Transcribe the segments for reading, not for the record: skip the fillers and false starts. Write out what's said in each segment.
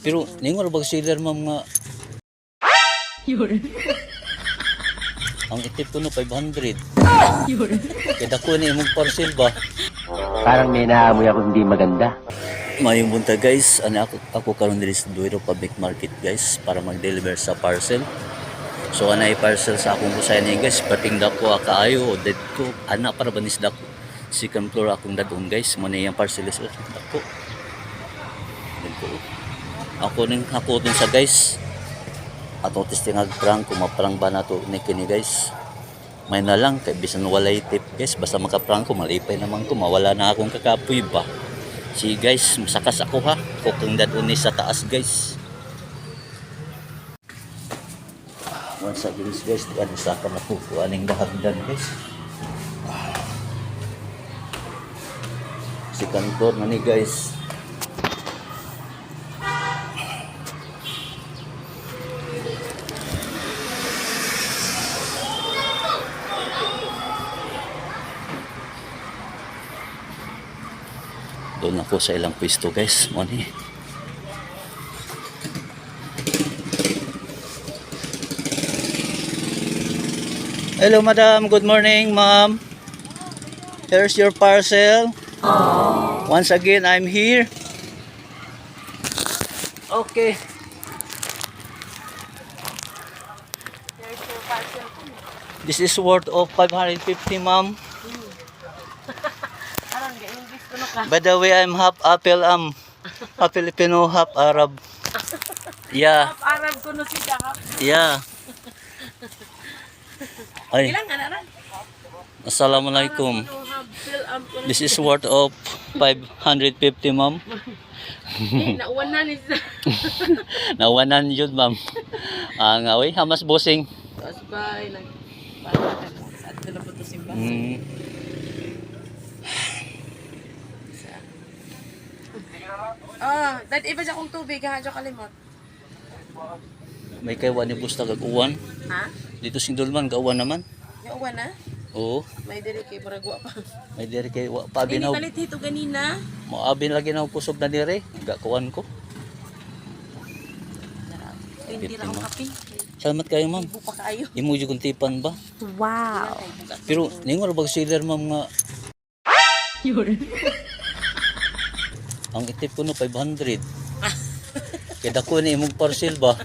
Pero ningon ra bang seller ma'am nga ang itip ko no 500. Kaya dako ni imong parcel ba? Parang may naamoy ako hindi maganda. Mayong bunta guys, ako karon diri sa Duero Public Market guys para mag-deliver sa parcel. So anay parcel sa akong busayan ni guys, pating dako kaayo dead ko ana para banis dako. Second floor akong dadon guys, mo na yung parcel is dako. Ako ning hakoton sa guys. Ato testingag prank kung maprang ba nato ni kini guys. May na lang kay bisan walay tip guys, basta maka-prank ko malipay naman ko, mawala na akong kakapoy ba. Si guys, masakas ako ha. Kung dadon ni sa taas guys. Once again guys, ano sa ka na po aning dahagdan guys. Si kantor na ni guys. Doon ako sa ilang pwesto guys, money. Hello madam, good morning ma'am. Here's your parcel. Aww. Once again, I'm here. Okay. Here's your parcel. This is worth of 550 ma'am. By the way, I'm half Apple, half Filipino, half Arab. Yeah. Half Arab ko no siya. Yeah. Ay. Ilang anaran? Assalamualaikum. This is worth of 550 ma'am. Nauwanan ni siya. Nawanan yun ma'am. Ang away, hamas bossing. Asbay nag para sa ato na po to simba. Dad iba sa kong tubig ha, jo kalimot. May kaywa ni Busta gag-uwan. Ha? Dito sing Dulman gauwan naman. Nauwan na? Oo. May diri kay baragwa pa. May diri kay wa pa Dini binaw. palit hito ganina. Moabin lagi na kusog na dire. Gakuan ko. Hindi ra ang kape. Salamat kayo ma'am. Ibu pa kayo. Imo jud kung tipan ba? Wow. Pero ningon ra bang seller ma'am nga ang itip ko no 500. Kaya dako ni imong parcel ba?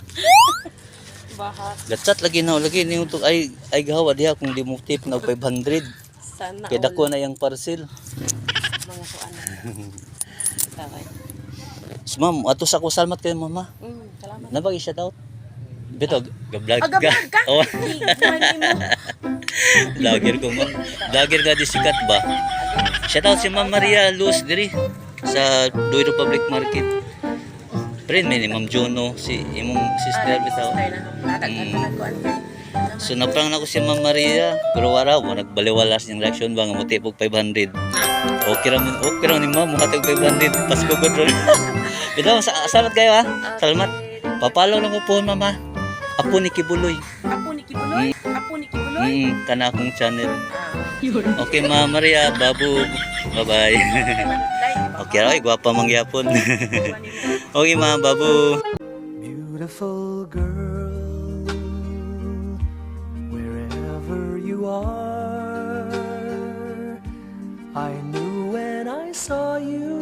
Bahat. Gatchat lagi na lagi ni utok ay gawa diha kung di mo tip na 500. Sana. Kaya dako na yung parcel. Mga kuan. Tawag. So, ma'am, ato sa ko salamat kayo mama. Salamat. Nabagi shout out. Bito ga-vlog ka. Aga-vlog ka? Oh. Money mo. Vlogger ko ma'am. Vlogger ka di sikat ba? Shout out si Ma'am Maria Luz diri sa Duero Public Market. Friend ni Ma'am Jono, si imong sister bitaw. So naprang na ko si Ma'am Maria, pero wala mo nagbaliwalas yung reaction ba nga mo tipog 500. Okay ra ni Ma'am, mo hatag 500 Pasko good ron. Bitaw salamat kayo ha. Salamat. Papalo lang ko po mama. Apo ni Kibuloy. Apo ni Kibuloy? Apo ni Kibuloy? Kana akong channel. Okay Ma'am Maria, babu. Bye-bye. Okay, ay gwapa mangyapon. Okay Ma'am, babu. Beautiful girl, wherever you are, I knew when I saw you